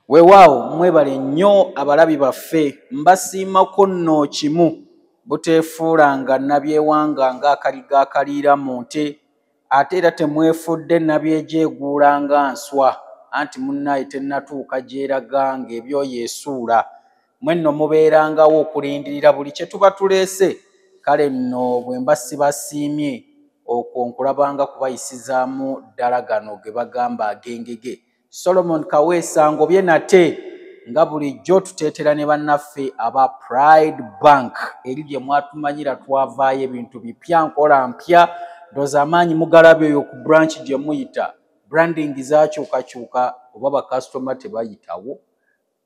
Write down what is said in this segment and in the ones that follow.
Weewaawo, mwebale nnyo abalabi baffe. Mbasiimako nno kimu buteefuulanga nabyewanga ng'akaliga akaliira mu nte, ate era temwefudde nabyejeeguula nga nswa, anti munnaye tennatuuka gy'eraga ng'ebyoya esuula. Mwe nno mubeerangawo okulindirira buli kye tuba tuleese. Kale nno bwe mba sibasiimye, okwo nkulabanga kubayisizaamu ddala gano ge bagamba ag'engege. Solomon Kaweesa ngobye nate nga bulijjo tuteetera ne bannaffe aba Pride Bank, eri gye mwatumanyira twavaayo ebintu bipya, nkola mpya. Ndowooza amaanyi mugalabye oyo ku branch gye muyita, branding zakyukakyuka, oba bakasitoma tebayitawo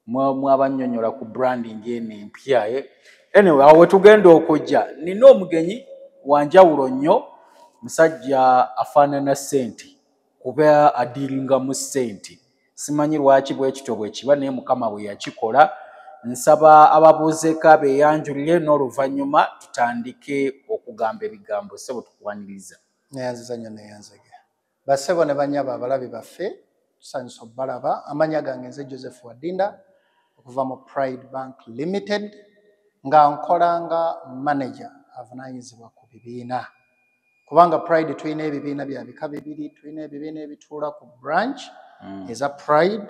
mwabannyonnyola ku branding eno empya, eh? Anyway, awo wetugenda okujja nina omugenyi wanjawulo nnyo, musajja afaanana ssente kuba adiringa mu ssente. Simanyi lwaki bwe kityo bwe kiba, naye Mukama bwe yakikola. Nsaba ababuuzeeko abeeyanjulire, n'oluvannyuma tutandike okugamba ebigambo. Ssebo, tukwaniriza. Neyanziza nnyo, neyanzege. Bassebo ne bannyabo abalabi baffe, tusanyusa obbalaba. Amannya gange nze Joseph Wadinda okuva mu Pride Bank Limited, nga nkola nga manager avunaanyizibwa ku bibiina, kubanga Pride tulina ebibiina bya bika bibiri. Tulina ebibiina ebituula ku branch eza Pride,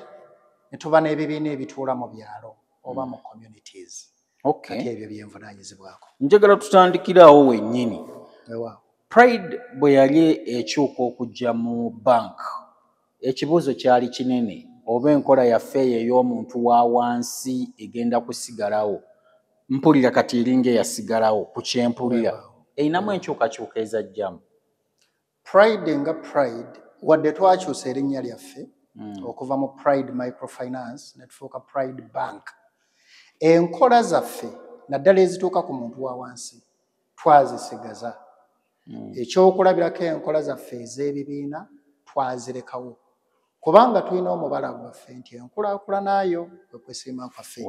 ne tuba n'ebibiina ebituula mu byalo oba mu communities. Kati ebyo byenvunaanyizibwako. Njagala tutandikirawo wennyini. Weewaawo. Pride bwe yali ekyuka okujja mu bank, ekibuuzo kyali kinene, oba enkola yaffe eyo ey'omuntu wa wansi egenda kusigalawo. Mpulira kati eringa eyasigalawo ku kyempulira. Erinamu enkyukakyuka ezajjamu? Pride nga Pride, wadde twakyusa erinnya lyaffe okuva mu Pride Microfinance ne tufuuka Pride Bank, enkola zaffe naddala ezituuka ku muntu wa wansi twazisigaza. Ekyokulabirako, enkola zaffe ez'ebibiina twazirekawo, kubanga tulina omubala gwaffe nti enkulaakulanayo kwe kwesiima kwaffe.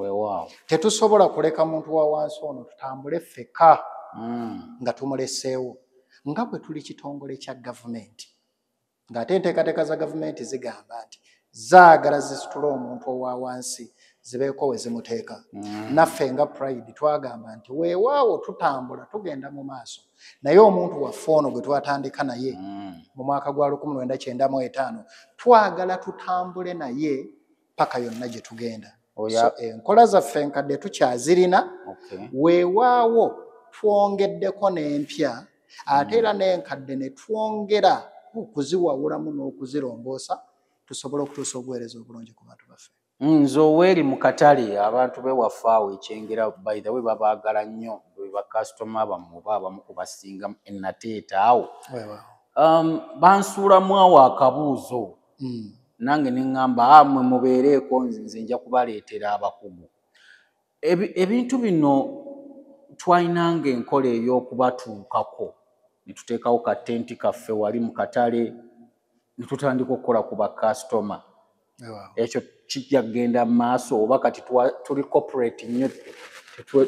Tetusobola kuleka muntu wa wansi ono tutambule ffekka nga tumuleseewo, nga bwe tuli kitongole kya gavumenti, ng'ate enteekateeka za gavumenti zigamba nti zaagala zisitule omuntu owa wansi zibeeko we zimuteeka. Naffe nga Pride twagamba nti weewaawo tutambula tugenda mu maaso, naye omuntu waffe ono gwe twatandika naye mu mwaka gwa 1995, twagala tutambule naye paka yonna gye tugenda. So enkola zaffe enkadde tukyazirina, weewaawo twongeddeko n'empya, ate era n'enkadde ne twongera okuziwawulamu n'okuzirongoosa tusobole okutuusa obuweereza obulungi ku bantu baffe. Nze oweeri mu katale, abantu bewaffe awo ekyengera, by the way, babaagala nnyo, be bakasitoma bammwe oba abamu ku basinga enateeta awo. Bansuulamu awo akabuuzo, nange ne ŋŋamba, "Ah, mmwe mubeereeko, nze nja kubaleetera abakugu." Ebintu bino twalinanga enkola ey'okubatuukako ne tuteekawo katenti kaffe wali mu katale ne tutandika okukola ku bakasitoma. Ekyo kijja kugenda mu maaso, oba kati tuli corporate nnyo,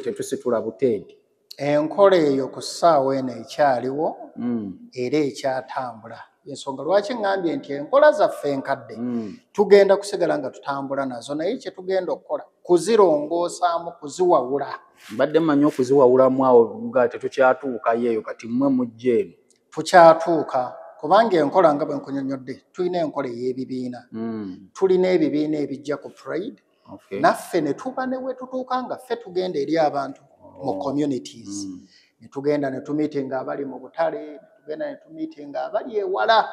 tetusitula butenti? Enkola eyo ku ssaawa eno ekyaliwo era ekyatambula. Ensonga lwaki ŋŋambye nti enkola zaffe enkadde tugenda kusigala nga tutambula nazo, naye kye tugenda okukola kuzirongoosaamu, kuziwawula. Mbadde mmanyi okuziwawulamu awo nga tetukyatuukayo eyo, kati mmwe mujja eno. Tukyatuuka, kubanga enkola nga bwe nkunyonnyodde, tulina enkola ey'ebibiina. Tulina ebibiina ebijja ku Pride, naffe ne tuba ne we tutuuka nga ffe tugenda eri abantu mu communities, ne tugenda ne tumiitinga abali mu butale, ne tugenda ne tumiitinga abali ewala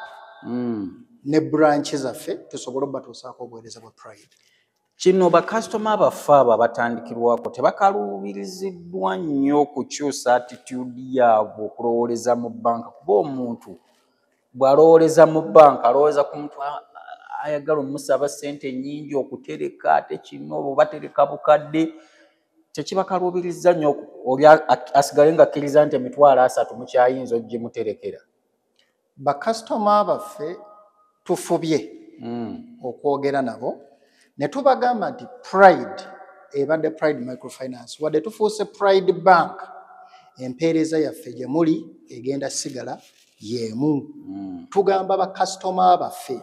ne branch zaffe, tusobole obbatuusaako obuweereza bwa Pride. Kino bakasitoma baffe abo abatandikirwako tebakaluubiriziddwa nnyo kukyusa attitude yaabwe okulowooleza mu banka? Kuba omuntu bw'alowooleza mu banka, alowooza ku muntu ayagala omusaba ssente nnyingi okutereka, ate kino oba batereka bukadde. Tekibakaluubiriza nnyo oli asigale ng'akkiriza nti 30,000 mukyayinza ogimuterekera? Bakasitoma baffe tufubye okwogera nabo ne tubagamba nti Pride ebadde Pride Microfinance, wadde tufuuse Pride Bank, empeereza yaffe gye muli egenda sigala y'emu. Tugamba bakasitoma baffe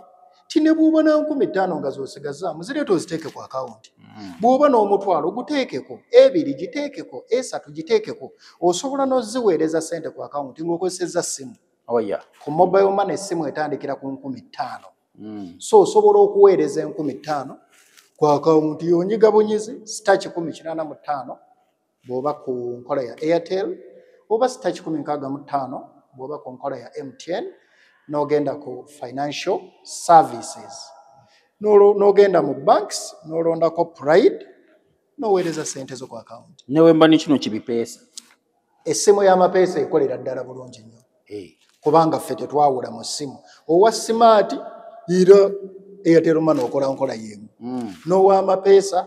Ti ne bw'oba na 5,000 nga z'osigazaamu zireeta oziteeke ku akawunti. Bw'oba n'omutwalo guteekeko, 2 giteekeko, 3 giteekeko, osobola n'oziweereza ssente ku akawunti ng'okozesezza ssimu. Oh, yeah. Ku mobile money essimu etandikira ku 5,000. So osobola okuweereza 5,000 ku akawunti yonyiga bunyizi *185 bw'oba ku nkola ya Airtel oba *165 bw'oba ku nkola ya MTN, n'ogenda ku financial services, n'ogenda mu banks, n'olondako Pride, n'oweereza ssente zo ku akawunti. Ne wemba ni kino kibipeesa. Essimu y'amapeesa ekolera ddala bulungi nnyo. Kubanga ffe tetwawula mu ssimu. Owa smart era Airtel Money okola nkola y'emu. N'ow'amapeesa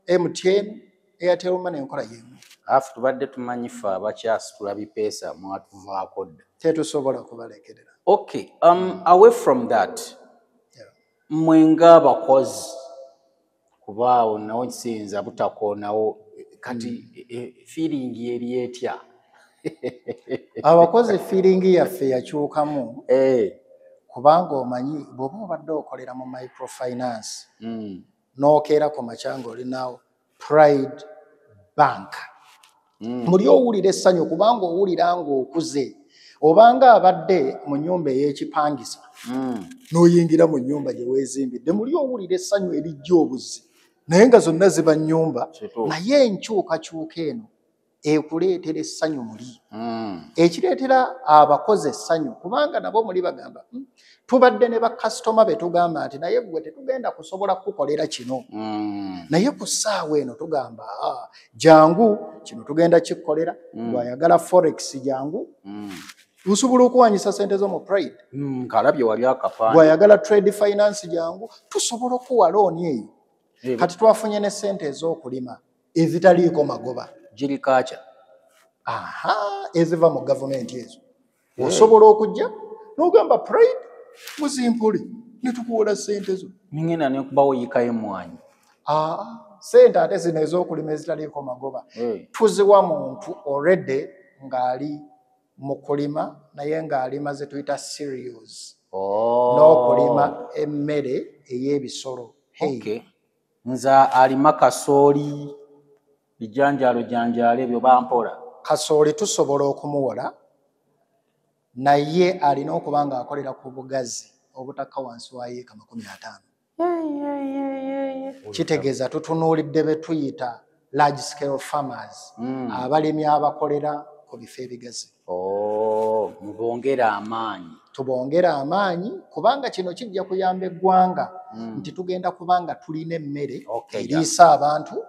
MTN, Airtel Money enkola y'emu. Afu tubadde tumanyi ffe abakyasitula bipeesa mwatuvaako dda. Tetusobola kubalekerera. Okay, away from that, mmwe ng'abakozi kubaawo nawo siyinza butakoonawo kati feeling eri etya? Abakozi feeling yaffe yakyukamu. Kubanga omanyi bw'oba obadde okolera mu microfinance, n'okeera ku makya ng'olinawo Pride Bank. Muli owulira essanyu kubanga owulira ng'okuze. Obanga abadde mu nnyumba ey'ekipangisa, n'oyingira mu nnyumba gye weezimbidde, muli owulira essanyu erijja obuzi. Naye nga zonna ziba nnyumba, naye enkyukakyuka eno ekuleetera essanyu muli. Ekireetera abakozi essanyu kubanga nabo muli bagamba, tubadde ne bakasitoma be tugamba nti naye ggwe tetugenda kusobola kukukolera kino. Naye ku ssaawa eno tugamba, jangu kino tugenda kikukolera, bw'ayagala forex jangu. Osobola okuwanyisa ssente zo mu Pride. Nkalabye wali akapande. Bw'ayagala trade finance jangu, tusobola okuwa looni eyo. Kati twafunye ne ssente ez'okulima ezitaliiko magoba. Giri kacha. Aha, eziva mu gavumenti ezo. Osobola okujja n'ogamba Pride muzimpule ne tukuwola ssente zo. Ningenda ne nkubawo yiika y'emmwanyi. Ssente ate zino ez'okulima ezitaliiko magoba. Tuziwa muntu already ng'ali mu kulima naye ng'alima ze tuyita cereals. N'okulima emmere ey'ebisolo. Hey. Okay. Nze alima kasooli, bijanjaalo janjaalo ebyo bampola. Kasooli tusobola okumuwola naye alina okuba ng'akolera ku bugazi obutakka wansi wa yiika 50. Kitegeeza tutunuulidde be tuyita large scale farmers, abalimi abakolera ku bifo ebigazi. Mubongere amaanyi. Tubongere amaanyi kubanga kino kijja kuyamba eggwanga nti tugenda kubanga tulina emmere eriisa abantu,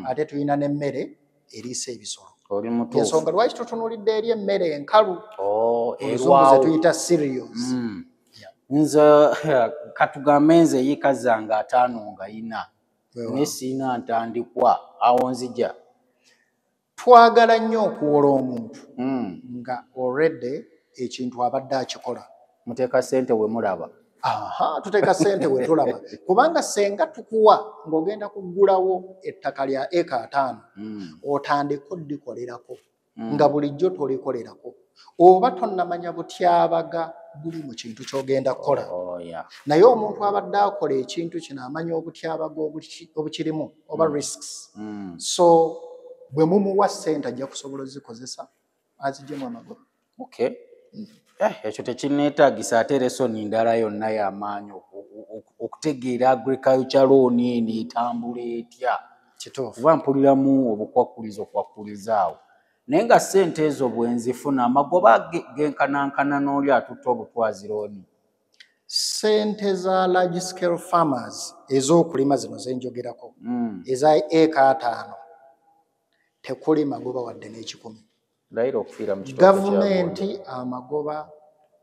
ate tulina n'emmere eriisa ebisolo. Oli mutuufu. Ensonga lwaki tutunuulidde eri emmere enkalu, oluzungu ze tuyita cereals. Nze katugambe nze yiika zange 5 nga 4. Naye sirina ntandikwa awo nzija. Twagala nnyo okuwola omuntu nga already ekintu abadde akikola. Muteeka ssente we mulaba. Aha, tuteeka ssente we tulaba. Kubanga ssenga tukuwa ng'ogenda kuggulawo ettaka lya eka 5, otandike oddikolerako, nga bulijjo tolikolerako. Oba tonnamanya butyabaga buli mu kintu ky'ogenda kukola. Naye omuntu abadde akola ekintu kino amanya obutyabaga obukirimu oba risks. So bwe mumuwa ssente ajja kusobola ozikozesa aziggyemu amagoba. Okay. Ekyo tekinneetaagisa ate lesoni ndala yonna y'amaanyi okutegeera agriculture loan eno etambula etya. Kituufu. Kuba mpuliramu obukwakkulizo kwakkuliza awo. Naye nga ssente ezo bwe nzifuna amagoba genkanankana n'oli atutte obutwazi looni. Ssente za large scale farmers ez'okulima zino ze njogerako, eza eka 5 tekuli magoba wadde n'ekikumi. Layira okufiira mu kitooke kya Gavumenti Ggoonya. amagoba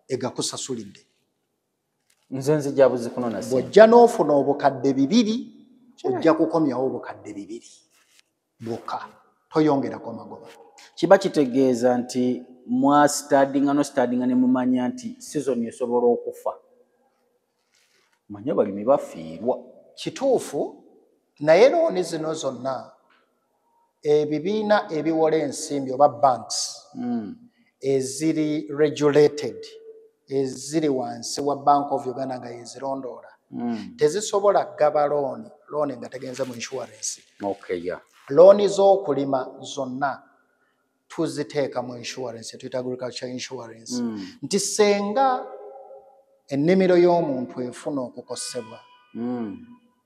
egakusasulidde. Nze nzija buzikunona ssente. Bw'ojja n'ofuna obukadde 2, ojja kukomyawo obukadde 2 bwokka, toyongerako magoba. Kiba kitegeeza nti mwasitadinga n'ositadinga ne mumanya nti season esobola okufa. Manya abalimi bafiirwa. Kituufu, naye looni zino zonna ebibiina ebiwola ensimbi oba banks eziri regulated, eziri wansi wa Bank of Uganda nga yezirondoola, Tezisobola kugaba looni nga tegenze mu insurance. Okay, yeah. Looni z'okulima zonna tuziteeka mu insurance, tuyita agriculture insurance. Nti senga ennimiro y'omuntu efuna okukosebwa,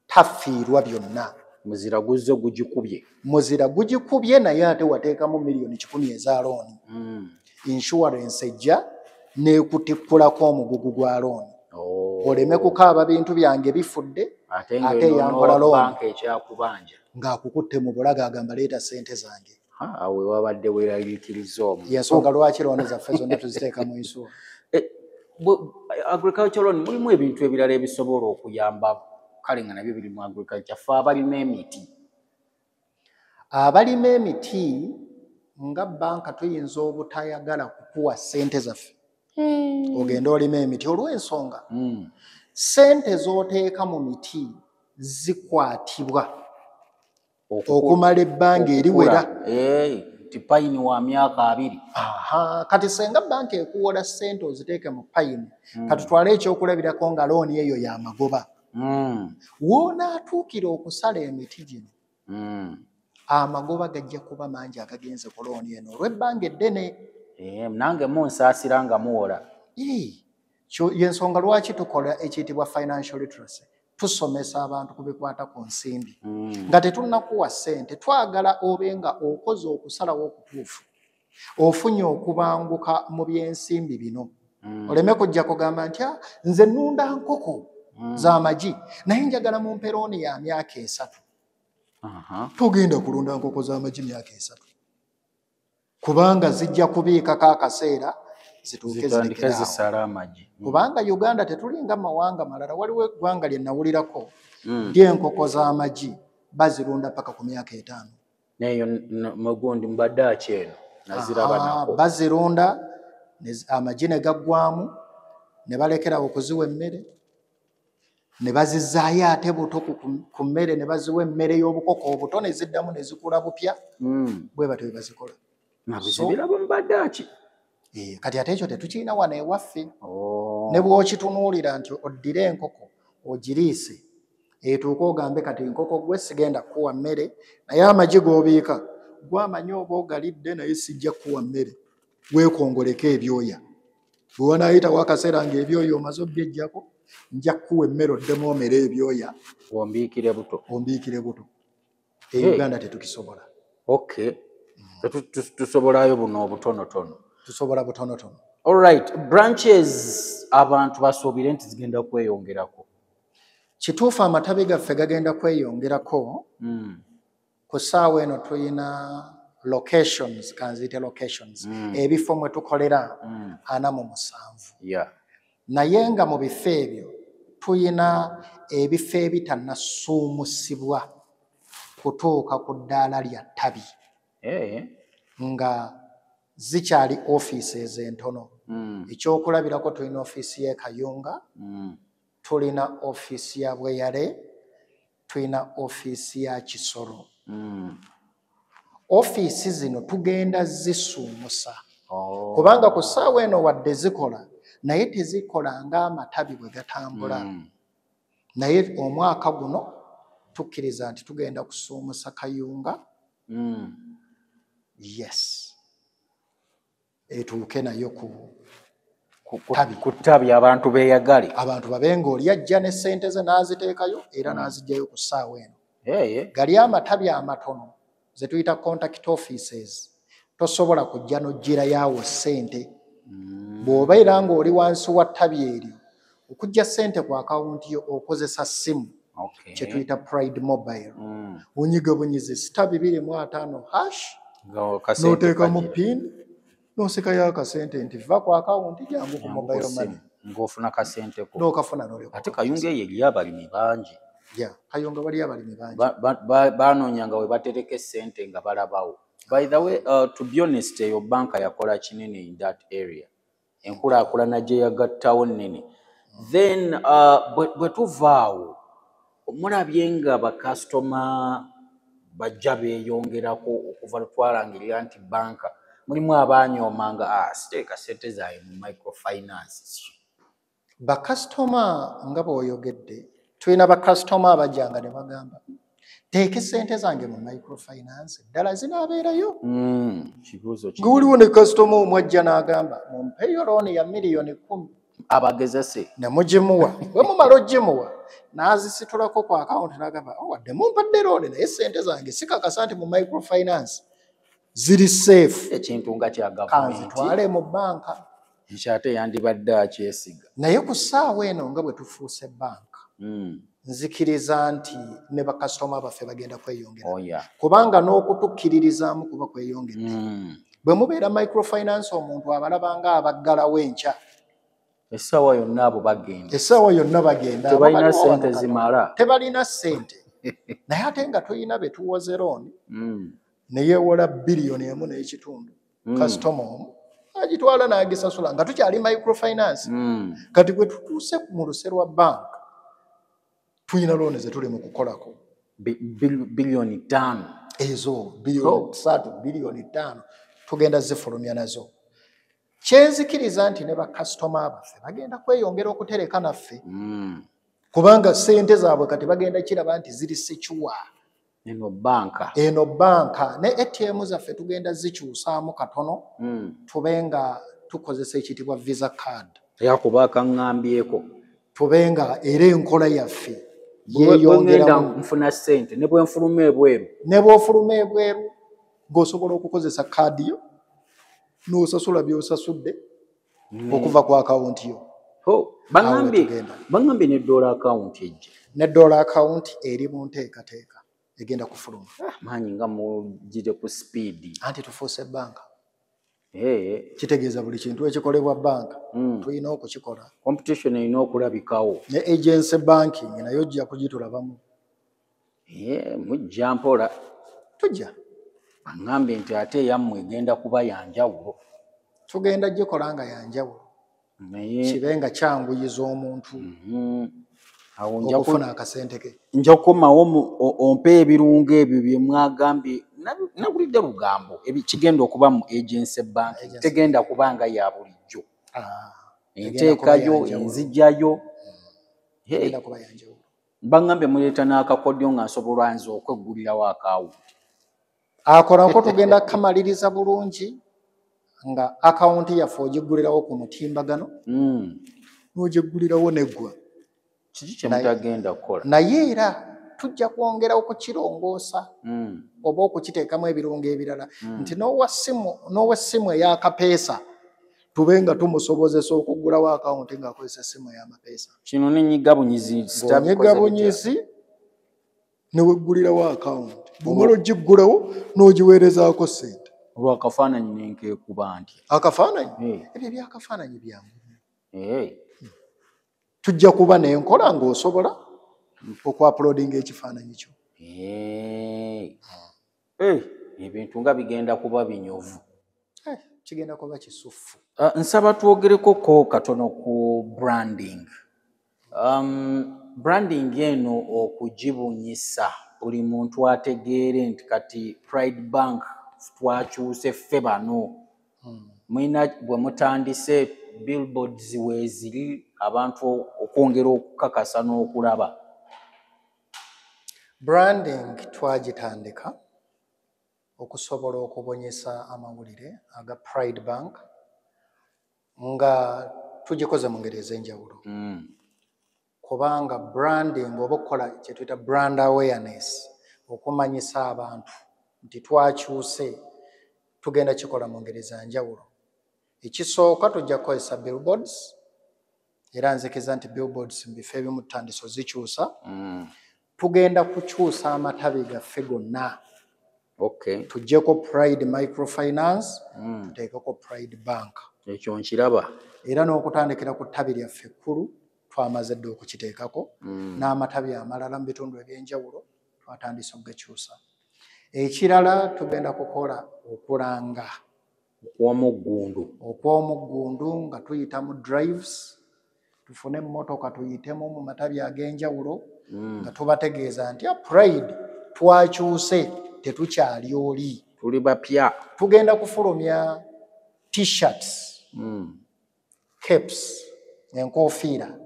tafiirwa byonna. Muzira guzze gugikubye. Muzira gugikubye, naye ate wateekamu 100,000,000 eza looni. Insurance ejja n'ekutikkulako omugugu gwa looni. Oleme kukaaba bintu byange bifudde, ate ate yankola looni. Ekyakubanja. Ng'akukutte mu bulago agamba leeta ssente zange. Awo wabadde weeraliikiriza omu. Yensonga lwaki looni zaffe zonna tuziteeka mu insurance. Agriculture loan mulimu ebintu ebirala ebisobola okuyamba, kale nga nabyo biri mu agriculture. Ffe abalima emiti. Abalima emiti nga banka tuyinza obutayagala kukuwa ssente zaffe. Ogenda olima emiti olw'ensonga. Ssente z'oteeka mu miti zikwatibwa okumala ebbanga eriwera. Ti payini wa myaka 2. Aha, kati senga banka ekuwola ssente oziteeke mu payini. Katutwale ekyokulabirako nga looni eyo ya magoba. W'onaatuukira okusala emiti gino, amagoba gajja kuba mangi agagenze ku looni eno olw'ebbanga eddene. Nange munsaasira nga muwola. Yensonga lwaki tukola ekiyitibwa financial literacy. Tusomesa abantu ku bikwata ku nsimbi. Nga tetunnakuwa ssente, twagala obe nga okoze okusalawo okutuufu. Ofunye okubanguka mu by'ensimbi bino. Oleme kujja kugamba nti, nze nnunda nkoko z'amagi, naye njagala mumpe looni ya myaka 3. Togenda kulunda nkoko z'amagi myaka 3. Kubanga zijja kubiikako akaseera zituuke zitandike zisala amagi. Kubanga Uganda tetulinga mawanga malala, waliwo eggwanga lye nawulirako ly'enkoko z'amagi bazirunda paka ku myaka 5. Neyo mugundi mbadde aki eno naziraba nako. Bazirunda amagi ne gaggwamu ne balekerawo okuziwa emmere ne bazizaayo ate buto ku mmere ne baziwa emmere y'obukoko obuto ne ziddamu ne zikula bupya. Bwe batyo bwe bazikola. Nabizibirabo mbadde aki? Kati ate ekyo tetukirina wano ewaffe. Ne bw'okitunuulira nti oddire enkoko ogiriise etuuke ogambe kati enkoko gwe sigenda kukuwa mmere, naye amagi g'obiika gwamanyi oba ogalidde naye sijja kukuwa mmere, weekongoleko ebyoya. Bwe wanaayitawo akaseera ng'ebyoya omaze obyeggyako, nja kukuwa emmere oddemu omere ebyoya. Ombiikire buto. Ombiikire buto. E Uganda tetukisobola. Okay. Tusobolayo buno obutonotono. Tusobola butonotono. All right. Branches abantu basuubire nti zigenda kweyongerako. Kituufu amatabi gaffe gagenda kweyongerako. Ku ssaawa eno tulina locations, kanziyite locations. Ebifo mwe tukolera 47. Naye nga mu bifo ebyo tulina ebifo ebitannasuumusibwa kutuuka ku ddaala lya ttabi. Nga zikyali offices entono. Ekyokulabirako tulina ofiisi y'e Kayunga, tulina ofiisi ya Bweyale, tulina ofiisi ya Kisoro. Ofiisi zino tugenda zisuumusa. Kubanga ku ssaawa eno wadde zikola, naye tezikola ng'amatabi bwe gatambula. Naye omwaka guno tukkiriza nti tugenda kusuumusa Kayunga. Yes. Etuuke nayo ku ku ttabi abantu beeyagale. Abantu babe ng'oli ajja ne ssente ze n'aziteekayo era n'aziggyayo ku ssaawa eno. Gali amatabi amatono ze tuyita contact offices, tosobola kujja n'oggyirayo awo ssente. Bw'obeera ng'oli wansi wa ttabi eryo, okuggya ssente ku akawunti yo okozesa ssimu. Kye tuyita Pride Mobile. Onyiga bunyizi *250# n'oteekamu PIN, n'osekayo akasente nti va ku akawunti jangu ku mobile money. Ng'ofuna kasente ko. N'okafuna n'olyoka. Ate Kayunga eyo eriyo abalimi bangi. Yeah, Kayunga waliyo abalimi bangi. Banoonyanga we batereka essente nga balabawo. By the way, to be honest, eyo banka yakola kinene in that area. Enkulaakulana gye yagattawo nnene. Then bwe tuvaawo, mulabye nga bakasitoma bajja beeyongerako okuva lwe twalangirira nti banka mulimu abaanyoomanga siteeka ssente zange mu microfinance. Bakasitoma nga bw'oyogedde, tulina bakasitoma abajjanga ne bagamba, "Teeka sente zange mu microfinance, ddala zinaabeerayo?" Kibuuzo. Nga waliwo ne kasitoma omu ajja n'agamba, "Mumpeeyo looni ya miliyoni 10." Abagezese. Ne mugimuwa. Bwe mumala ogimuwa, n'azisitulako ku akawunti n'agamba, "Oh, wadde mumpadde looni, naye sente zange sikakasa nti mu microfinance ziri safe." Ekintu nga kya gavumenti. Kanzitwale mu banka. Nkyate yandibadde akyesiga. Naye ku ssaawa eno nga bwe tufuuse banka, nzikiriza nti ne bakasitoma baffe bagenda kweyongera, kubanga n'okutukkiririzaamu kuba kweyongedde. Bwe mubeera microfinance, omuntu abalaba nga abaggalawo enkya. Essaawa yonna abo bagenda. Essaawa yonna bagenda. Tebalina Abo baliwo ssente wano katono. zimala. Tebalina ssente, naye ate nga tulina be tuwoze looni ne yeewola biliyoni 1.5, kasitoma omu agitwala n'agisasula nga tukyali microfinance. Kati bwe tutuuse mu luse lwa banka, tulina looni ze tuli mu kukolako. Biliyoni 5. Ezo biliyoni 3, biliyoni 5 tugenda zifulumya nazo. Kyenzikiriza nti ne bakasitoma baffe bagenda kweyongera okutereka naffe, kubanga sente zaabwe kati bagenda kiraba nti ziri secure. Eno banka. Eno banka. Ne ATM zaffe tugenda zikyusaamu katono, tube nga tukozesa ekiyitibwa Visa card. Yakuba akaŋŋambyeko. Tube nga era enkola yaffe Bwe ngenda yeeyongeramu. nfuna ssente ne bwe nfuluma ebweru. Ne bw'ofuluma ebweru ng'osobola okukozesa kaadi yo n'osasula by'osasudde okuva ku akawunti yo. Oh, baŋŋambye Awo wetugenda. Baŋŋambye ne dollar account ejja. Ne dollar account eri mu nteekateeka, egenda kufuluma. Ah, maanyi nga mugire ku speed. Anti tufuuse banka. Eh. Kitegeeza buli kintu ekikolebwa banka tulina okukikola. Competition erina okulabikawo. Ne agency banking nayo ojja kugitulabamu. Mujja mpola. Tujja. Baŋŋambye nti ate eyammwe egenda kuba ya njawulo. Tugenda gikola nga yanjawulo, Naye kibe nga kyanguyiza omuntu Awo nja okufuna akasente ke. Nja kukomawo ompe ebirungo ebyo bye mwagambye. Nawulidde lugambo kigenda okuba mu agency bank. Agency. Tegenda kuba nga ya bulijjo. Ah, egenda kuba enteekayo, yanjawulo. Enzijjayo. Hey. Egenda kuba yanjawulo. Baŋŋambye muleeta n'akakodyo nga nsobola nze okweggulirawo akawunti. Akolako tugenda kukamaliriza bulungi nga akawunti yaffe ogiggulirawo ku mutimbagano, n'ogiggulirawo neggwa. Kiki kye mutagenda kukola? Naye era tujja kwongera okukirongoosa oba okukiteekamu ebirungo ebirala, nti n'owessimu ey'akapeesa tube nga tumusobozesa okuggulawo akawunti ng'akozesa essimu ey'amapeesa. Kino nenyiga bunyizi. Ng'onyiga bunyizi ne weggulirawo akawunti, bw'omala ogiggulawo n'ogiweerezaako ssente. Olwakafaananyi nenkeekuba ntya? Akafaananyi? Eh. Ebyo ebyakafaananyi byangu. Eh. Tujja kuba n'enkola ng'osobola okuuploadinga ekifaananyi kyo. Eh. Ebintu nga bigenda kuba binyuvu. Kigenda kuba kisuffu. Nsaba twogereko ko katono ku branding. Branding eno okugibunyisa buli muntu ategeere nti kati Pride Bank twakyuse, ffe bano. Mulina bwe mutandise, billboards weeziri, abantu okwongera okukakasa n'okulaba. Branding twagitandika okusobola okubunyisa amawulire aga Pride Bank nga tugikoze mu ngeri ez'enjawulo, kubanga branding oba okukola kye tuyita brand awareness, okumanyisa abantu nti twakyuse, tugenda kikola mu ngeri za njawulo. Ekisooka, tujja kukozesa billboards, era nzikiriza nti billboards mu bifo ebimu tutandise ozikyusa. Tugenda kukyusa amatabi gaffe gonna, tuggyeko Pride Microfinance, tuteekeko Pride Bank. Ekyo nkiraba. Era n'okutandikira ku ttabi lyaffe ekkulu twamaze dda okukiteekako, n'amatabi amalala mu bitundu ebyenjawulo twatandise okugakyusa. Ekirala, tugenda kukola okulanga okw'omuggundu. Okw'omuggundu nga tuyita mu drives, tufune emmotoka tuyitemu mu matabi ag'enjawulo nga tubategeeza nti, "Ah, Pride twakyuse, tetukyali oli." Tuli bapya. Tugenda kufulumya T-shirts, caps. Enkofiira,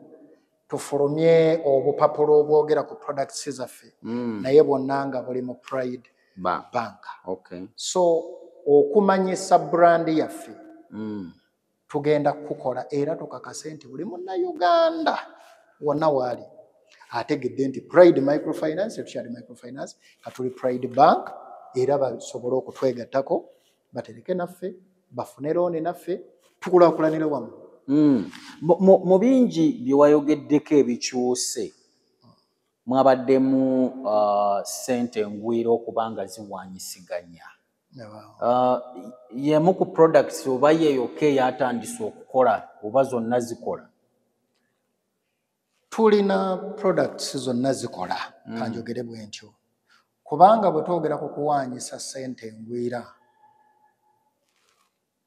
tufulumye obupapula obwogera ku products zaffe, naye bwonna nga buli mu Pride Bank. Bank. So okumanyisa brand yaffe tugenda kukola, era tukakase nti buli Munnayuganda wonna waali ategedde nti Pride Microfinance tetukyali microfinance, katuli Pride Bank, era basobole okutwegattako, batereke naffe, bafune looni naffe, tukulaakulanire wamu. Mu bingi bye wayogeddeko ebikyuse, mwabaddemu ssente engwira okuba nga ziwanyisiganya. Y'emu ku products oba ye yokka eyatandise okukola, oba zonna zikola? Tulina products zonna zikola. Kanjogere bwe ntyo, kubanga bwe twogera ku kuwanyisa ssente engwira,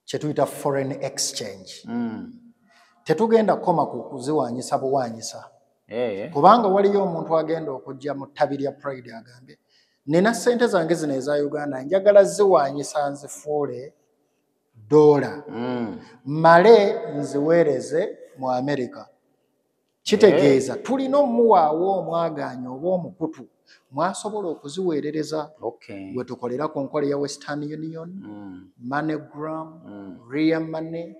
kye tuyita foreign exchange, tetugenda kukoma ku kuziwanyisa buwanyisa, kubanga waliyo omuntu agenda okujja mu ttabi lya Pride agambe, "Nina ssente zange zino eza Uganda, njagala ziwanyisa nzifuule dola, male nziweereze mu America." Kitegeeza tulina omuwaawo omwagaanya oba omukutu mwasobola okuziweerereza, gwe tukolera ku nkola ya Western Union, MoneyGram, Ria Money,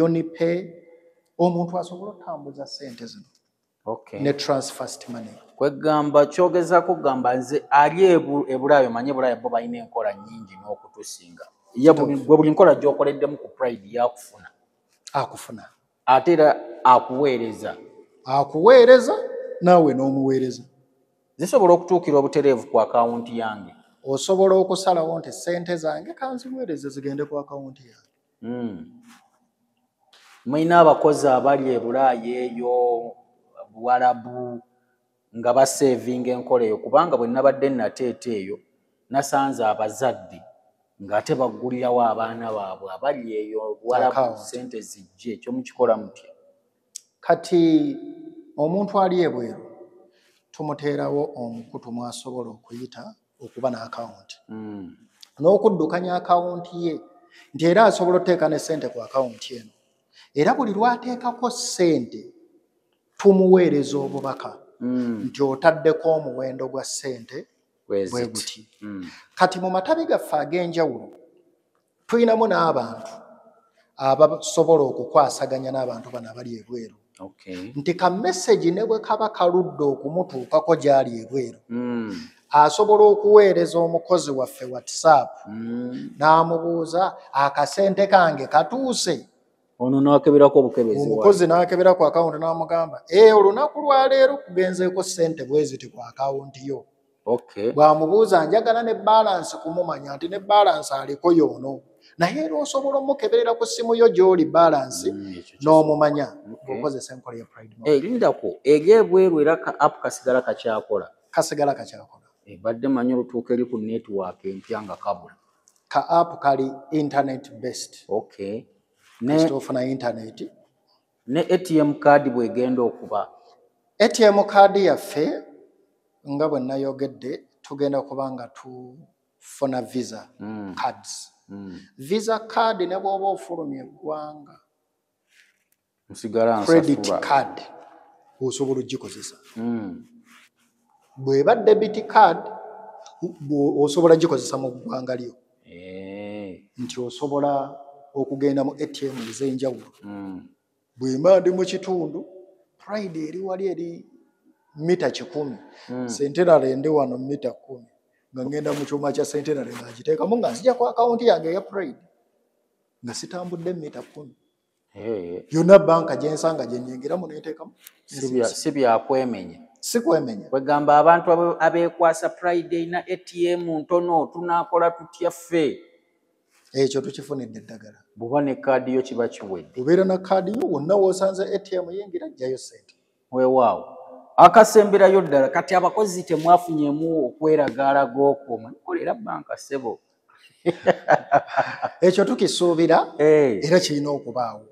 Unipay, omuntu asobola okutambuza ssente zino ne Transfast Money. Kwegamba kyogezaako kugamba, nze ali ebulaayo, manye ebulaayo bo balina enkola nnyingi n'okutusinga. Ye gwe buli nkola gy'okoleddemu ku Pride yakufuna? Akufuna. Ate era akuweereza? Akuweereza, naawe n'omuweereza. Zisobola okutuukira obutereevu ku akawunti yange? Osobola okusalawo nti ssente zange kanziweereze zigende ku akawunti yange. Mulina abakozi abali e Bulaaya eyo, Buwalabu, nga baseevinga enkola eyo? Kubanga bwe nabadde nateeta eyo, nasanze abazadde ng'ate baggulirawo abaana baabwe abali eyo Buwalabu Account. ssente zijje. Ekyo mukikola mutya? Kati omuntu ali ebweru tumuteerawo omukutu mwasobola okuyita okuba n'akawunti n'okuddukanya akawunti ye, nti era asobola okuteeka ne ssente ku akawunti eno, era buli lw'ateekako ssente tumuweereza obubaka nti otaddeko omuwendo gwa ssente bwe bwe ziti. Guti. Kati mu matabi gaffe ag'enjawulo tulinamu n'abantu abasobola okukwasaganya n'abantu bano abali ebweru, nti ka message ne bwe kaba kaludde okumutuukako gy'ali ebweru, asobola okuweereza omukozi waffe WhatsApp n'amubuuza, "Akasente kange katuuse?" Ono n'akeberako obukebezi. Omukozi n'akebera ku akawunti n'amugamba, "E, olunaku lwaleero kugenzeeko ssente bwe ziti ku akawunti yo." Bw'amubuuza, "Njagala ne balance," kumumanya nti ne balance aliko y'ono, naye era osobola omukeberera ku ssimu yo gy'oli balance Ekyo n'omumanya ng'okozesa enkola ya Pride Mobile. Eh, lindako, eri ebweru era ka app kasigala kakyakola? Kasigala kakyakola. Eh, badde manyi olutuuka eri ku network empya nga kabula. Ka app kali internet based. Ne Kasita ofuna internet. Ne ATM card bwegenda okuba? ATM card yaffe, nga bwe nayogedde, tugenda kuba nga tufuna Visa cards. Visa card ne bw'oba ofulumya eggwanga, nsigala credit nsasula. card osobola ogikozesa. Bw'eba debit card, osobola gikozesa mu ggwanga lyo, nti osobola okugenda mu ATM ez'enjawulo. Bwemba ndi mu kitundu, Pride eri wali eri mita 100, Centenary ndi wano mita 10, nga ngenda mu kyuma kya Centenary nga ngiteekamu nga nzija ku akawunti yange eya Pride nga sitambudde mita 10. Yonna banka gye nsanga gye nyingiramu nenteekamu. Si byakwemenya? Si kwemenya. Kwegamba abantu abeekwasa Pride erina ATM ntono, tunaakola tutya ffe? Ekyo tukifunidde eddagala. Bw'oba ne kaadi yo kiba kiwedde. Obeera na kaadi yo, wonna w'osanze ATM yingira, jjayo ssente. Weewaawo, akasemberayo ddala, kati abakozi temwafunyemu okweragaalaga okwo, manyikolera banka, ssebo? Ekyo tukisuubira, era kirina okubaawo,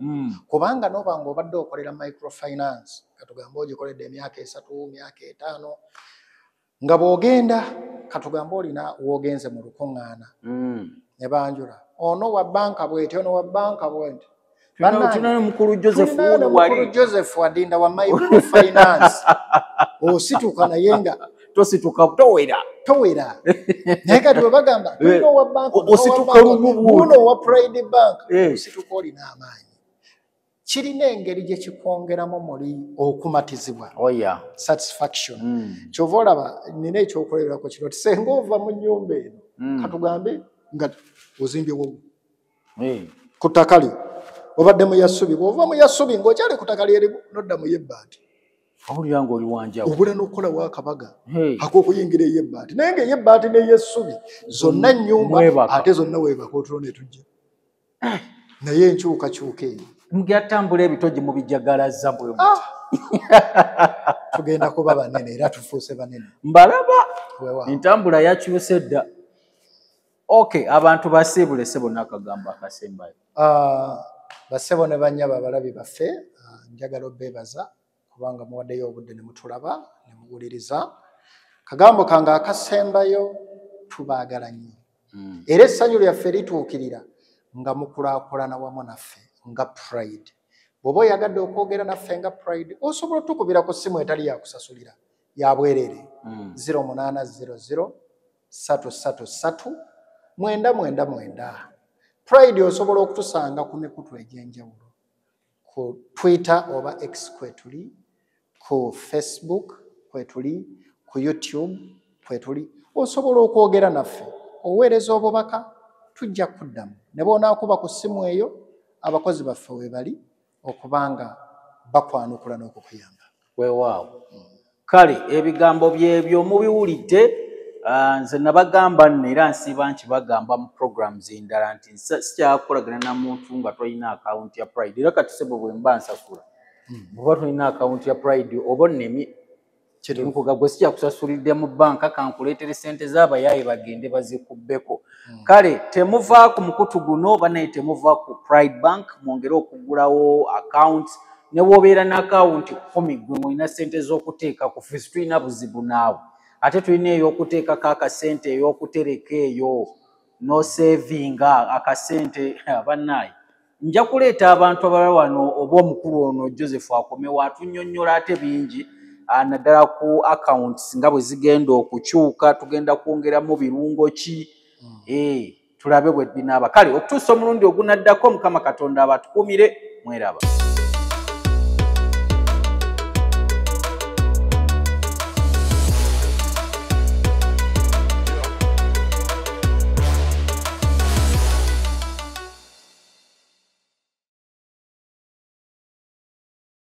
kubanga noba nga obadde okolera microfinance, katugambe ogikoledde emyaka 3, myaka 5, nga bw'ogenda, katugambe olina w'ogenze mu lukuŋŋaana, ne banjula ono wa banka bweti, ono wa banka bwenti. Tulina mukulu Joseph wali. Joseph Wadinda wa microfinance. Osituka naye nga tosituka towera. Towera. Naye kati bwe bagamba tulina owa bank, osituka luno wa Pride Bank, osituka olina amaanyi. Kirina engeri gye kikwongeramu muli okumatizibwa. Oh yeah. Satisfaction. Kyova olaba nina ekyokuleerako kino nti senga ova mu nnyumba eno katugambe nga ozimbyewo ku ttaka lyo obadde mu yassubi, bw'ova mu yassubi ng'okyali ku ttaka lyerimu n'odda mu y'ebbaati. Owulira ng'oli wanjawulo. Obula n'okukolawo akabaga ak'okuyingira ey'ebbaati, naye ng'ey'ebbaati n'ey'essubi zonna nnyumba ate zonna weebaka otulo ne tujja. Naye enkyukakyuka eyo. Mugatambula ebitogi mubijagalaza bwe muti. Tugenda kuba banene era tufuuse banene. Mbalaba entambula yakyuse dda. Okay, abantu basiibule ssebo n'akagambo akasembayo. Bassebo ne bannyabo abalabi baffe, njagala obbeebaza kubanga muwaddeyo obudde ne mutulaba ne muwuliriza. Kagambo kange akasembayo, tubaagala nnyo. Era essanyu lyaffe lituukirira nga mukulaakulana wamu naffe nga Pride. Bw'oba oyagadde okwogera naffe nga Pride, osobola otukubira ku ssimu etali yakusasulira ya bwereere 0800 333 999. Pride osobola okutusanga ku mikutu egy'enjawulo, ku Twitter oba X kwetuli, ku Facebook kwetuli, ku YouTube kwetuli. Osobola okwogera naffe, oweereza obubaka, tujja kuddamu. Ne bw'onaakuba ku ssimu eyo, abakozi baffe we bali okubanga bakwanukula n'okukuyamba. Weewaawo. Kale ebigambo byebyo mubiwulidde. Nze nabagamba nno era nsiiba nkibagamba mu programs endala nti sikyakolagana na muntu nga tolina akawunti ya Pride. Era kati ssebo bwe mba nsasula, bw'oba tolina akawunti ya Pride oba onnemye, nkuga gwe sikyakusasulidde mu banka, kankuleetere ssente z'abayaaye bagende bazikubbeko. Kale temuva ku mukutu guno banaye, temuva ku Pride Bank, mwongere okuggulawo accounts. Ne bw'obeera n'akawunti 10 gwe ng'olina ssente z'okuteeka ku fees, tulina buzibu naawe. Ate tulina ey'okuteekako akasente, ey'okutereka eyo n'osevinga akasente. Bannaaye nja kuleeta abantu abalala wano oba omukulu ono Joseph akomewo atunnyonnyola ate bingi, naddala ku accounts nga bwe zigenda okukyuka, tugenda kwongeramu birungo ki, tulabe bwe binaaba. Kale okutuusa omulundi ogunaddako, Mukama Katonda abatukuumire, mweraba.